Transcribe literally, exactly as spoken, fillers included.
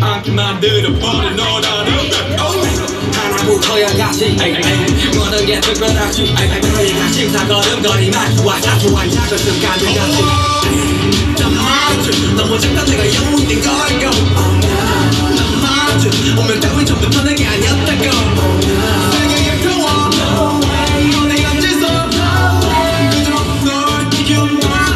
앙 만들어 버려 너라는. 하나부터 열까지. 에이, 에이. 모든 게 특별하지. 에이, 에이. 너의 가식 다 걸음걸이만. 와, 사소한 작은 습관들까지. 다 말하지. 너무 작다 내가 영웅인 거라고. 다 말하지. 운명 따위 전부터 내게 아니었다고. 세계의 평화. 너네 앉아서. 그대로 널 지켜봐.